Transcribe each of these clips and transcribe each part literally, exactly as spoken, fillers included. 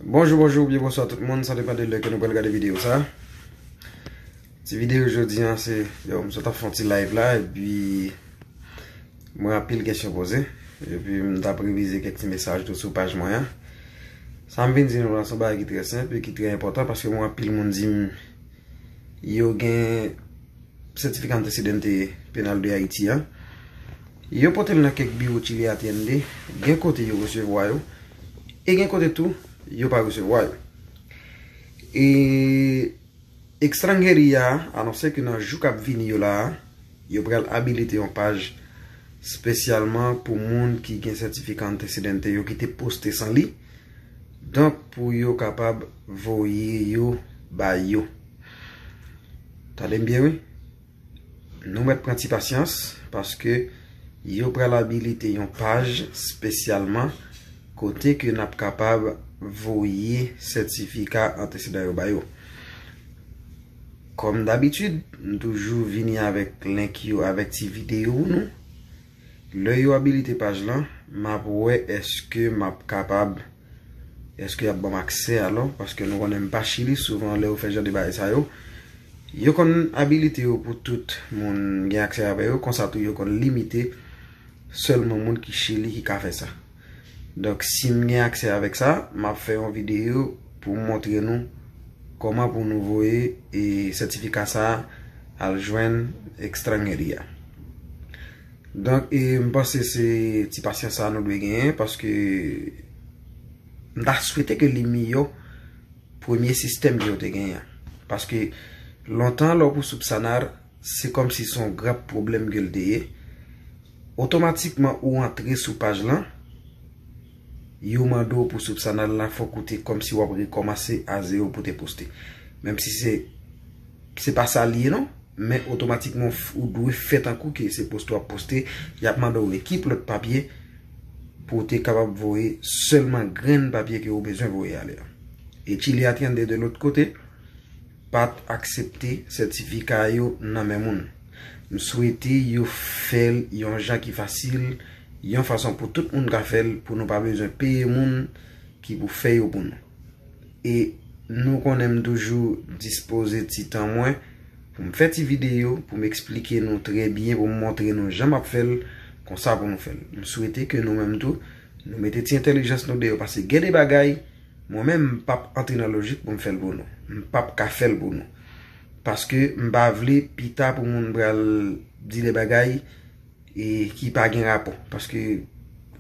Bonjou, bonjou, oubyen bonswa tout moun, sa depann de lè ke nou pral gade videyo sa. Ti videyo jodi a, se, yo, m sot ap fè yon ti live la, epi mwen anpil kesyon poze, epi m t ap revize kèk ti mesaj tou sou paj mwen an. Sa m vin di nou la, se yon bagay ki trè senp e ki trè enpòtan, paske mwen anpil moun di m yo gen sètifika antesedante penal de Ayiti an. Yo pote l nan kèk biwo Chile A T N D, gen kote yo resevwa yo, e gen kote tou, yo pa resevwa yo. E Extranjeria anonse ke nan jou k ap vini yo la a, yo pral abilite yon paj espesyalman pou moun ki gen sètifika antesedante yo ki te poste san li, donk pou yo kapab voye yo ba yo. Tande m byen, wi. Nou mèt pran ti pasyans, paske yo pral abilite yon paj espesyalman kote ke n ap kapab voye sètifika antesedan yo ba yo. Kòm dabitid, m toujou vini avèk link yo, avèk ti videyo pou nou. Lè yo abilite paj lan, m ap wè èske m ap kapab, èske y ap ban m aksè alò, paske nou konnen m pa Chili, souvan lè yo fè jan de bagay sa yo, yo konn abilite yo pou tout moun gen aksè avè yo, konsa tou yo konn limite sèlman moun ki Chili ki ka fè sa. Donk, si m gen aksè avèk sa, m ap fè yon videyo pou m montre nou kòman pou nou voye e sètifika sa a al jwenn Extranjeria. Donk, e m panse se ti pasyans sa a nou dwe genyen, paske m ta swete ke li miyò premye sistèm ke yo te genyen an. Paske lontan, lè w pou Subsanar, se kòmsi se yon gran pwoblèm ke l te ye. Otomatikman, ou antre sou paj lan, yo mande w pou Subsanar la, fòk ou te kòmsi w ap rekòmanse a zewo pou te poste. Menm si se, se pa sa l ye, non. Men otomatikman, ou f-, ou dwe fè tankou ke se poste w ap poste, y ap mande w ekip lòt papye pou w te kapab voye sèlman grenn papye ke ou bezwen voye ale a. E Chile A T N D de lòt kote, pa t aksepte sètifika yo nan men moun. M swete yo fè l yon jan ki fasil, yon fason pou tout moun ka fè l, pou nou pa bezwen peye moun ki pou fè yo pou nou. E nou konnen m toujou dispoze ti tan mwen pou m fè ti videyo, pou m eksplike nou trè byen, pou m montre nou jan m ap fè l, konsa pou nou fè l. M swete ke nou menm tou, nou mete ti entèlijans nou deyò, paske gen de bagay, mwen menm, m p ap antre nan lojik pou m fè l pou nou. M p ap ka fè l pou nou. Paske m pa vle pita pou moun pral di de bagay e ki pa gen rapò. Paske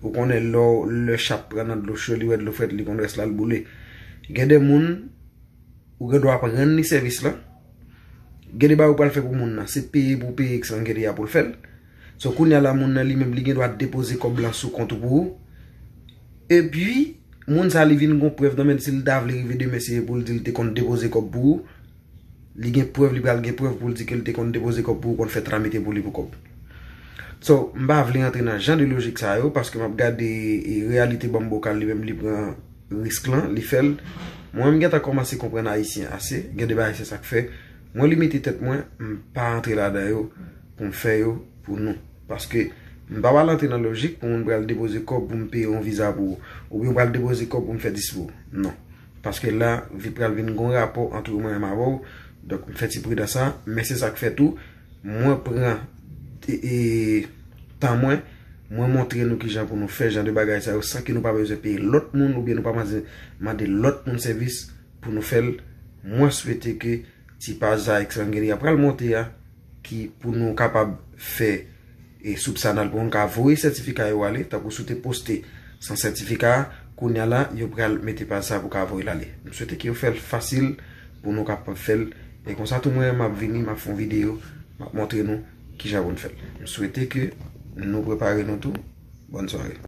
ou konnen lè, lè chat pran nan dlo cho, li wè dlo frèt, li konn rès la, l boule. Gen de moun, ou gen dwa ap rann li sèvis la. Gen de bagay ou pral fè pou moun nan, se peye pou peye Extranjeria pou l fè l. So, kounye a la, moun nan li menm, li gen dwa depoze kòb lan sou kont ou pou ou. Epi, moun sa, li vin gon prèv nan men l, si l ta vle rive demen, se pou l di l te konn depoze kòb pou ou. Li gen prèv, li pral gen prèv pou l di ke l te konn depoze kòb pou ou, konn fè tramite pou li pou kòb. So, m pa vle antre nan jan de lojik sa yo, paske m ap gade, e, reyalite Bambokal li menm, li pran risk lan, li fè l. Mwen, m gentan kòmanse konprann Ayisyen ase, gen de bagay se sa k fè. Mwen limite tèt mwen, m pa antre ladan yo pou m fè yo pou nou. Paske m pa pral antre nan lojik pou moun pral depoze kòb pou m peye yon viza pou ou, oubyen w pral depoze kòb pou m fè dis pou ou. Non. Paske la, vi pral vin gon rapò ant mwen menm avè w. Donk, m fè ti pridans sa, men se sa k fè tou, mwen pran, e, e, tan mwen, mwen montre nou kijan pou nou fè jan de bagay sa yo san ke nou pa bezwen peye lòt moun oubyen nou pa mande, mande lòt moun sèvis pou nou fè l. Mwen swete ke ti paj sa Extranjeria pral monte a, ki pou nou kapab fè e Subsanar pou nou ka voye sètifika yo ale, tankou si w te poste san sètifika a, kounye a la, yo pral mete paj sa pou ka voye l ale. M swete ke yo fè l fasil pou nou kapab fè l. E konsa tou mwen, m ap vini, m ap fè yon videyo, m ap montre nou kijan pou n fè l. M swete ke nou prepare nou tou. Bòn sware.